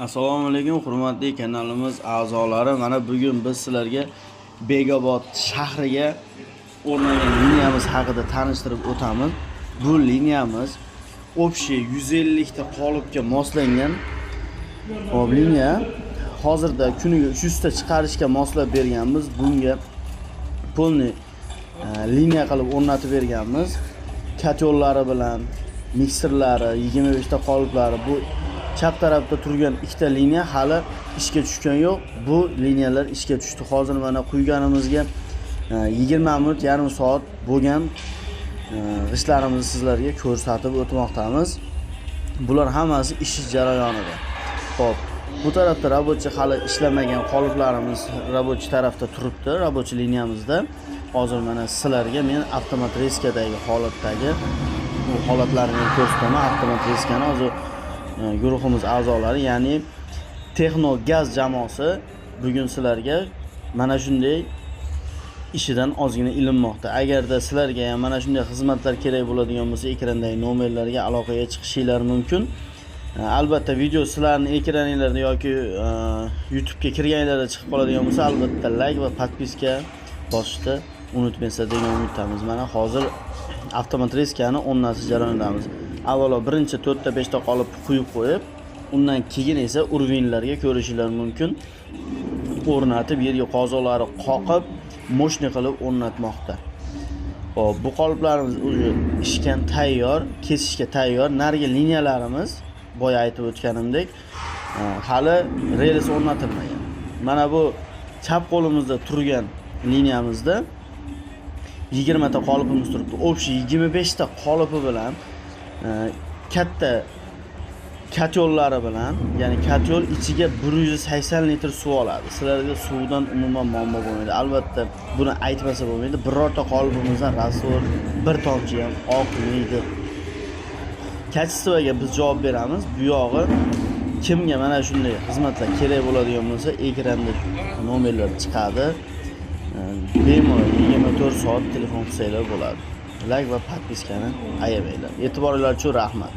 Assalomu alaykum, hurmatli kanalimiz a'zolari. Mana bugun biz sizlarga Begobod shahriga o'rnagan liniyamiz haqida tanishtirib o'tamiz. Bu liniyamiz общий 150 ta qolipga moslangan. Hop, liniya hozirda kuniga 300 ta chiqarishga moslab berganmiz. Bunga полный liniya qilib o'rnatib berganmiz. Котёл lari bilan, mikserlari, 25 ta qoliplari. Bu chap tarafda turgan ikkita liniya hali ishga tushgani yo'q. Bu liniyalar ishga tushdi. Hozir mana quyganimizga 20 minut, yarim soat bo'lgan, g'ishtlarimizni sizlarga ko'rsatib o'tmoqdamiz. Bular hammasi ish jarayonida. Xo'p, bu tarafda рабочий hali ishlamagan qoliplarimiz рабочий tarafda turibdi, рабочий liniyamizda. Hozir mana sizlarga men avtomat резка dagi holatdagi bu holatlarni ham ko'rsataman. Avtomat резка ni hozir guruhimiz a'zolari, ya'ni Texno Gaz jamoasi bugun sizlarga mana shunday ishidan ozgina ilinmoqda. Agarda sizlarga ham mana shunday xizmatlar kerak bo'ladigan bo'lsa, ekrandagi nomerlarga aloqaga chiqishinglar mumkin. Albatta video sizlarni ekraninglarda yoki YouTube'ga kirganinglarda chiqib qoladigan bo'lsa, albatta like va подписка bosishni unutmaysizlar degan umiddamiz. Mana hozir avtomat резка ni o'rnatish jarayonidamiz. Avvalo birinchi 4 ta 5 ta qolip quyib qo'yib, undan keyin esa уровень larga ko'rishinglar mumkin. O'rnatib, yerga qoziqlari qoqib, мощный qilib o'rnatmoqda. Xo'p, bu qoliplarimiz уже ishga tayyor, kesishga tayyor. Narigi liniyalarimiz boya aytib o'tganimdek, hali rels o'rnatilmagan. Mana bu chap qo'limizda turgan liniyamizda 20 ta qolipimiz turibdi. Общий 25 ta qolipi bilan katta котёл lari bilan, ya'ni котёл ichiga 180 litr suv oladi. Sizlarga suvdan umuman muammo bo'lmaydi. Albatta, buni aytmasa bo'lmaydi. Birorta qolipimizdan раствор bir tomchi ham oqmaydi. Качество ga biz javob beramiz. Bu yog'i kimga mana shunday xizmatlar kerak bo'ladigan bo'lsa, ekranda nomerlar chiqadi. Bemalol 24 soat telefon qilsanglar bo'ladi. Like va подписка ni ayamanglar. E'tiboringlar uchun rahmat.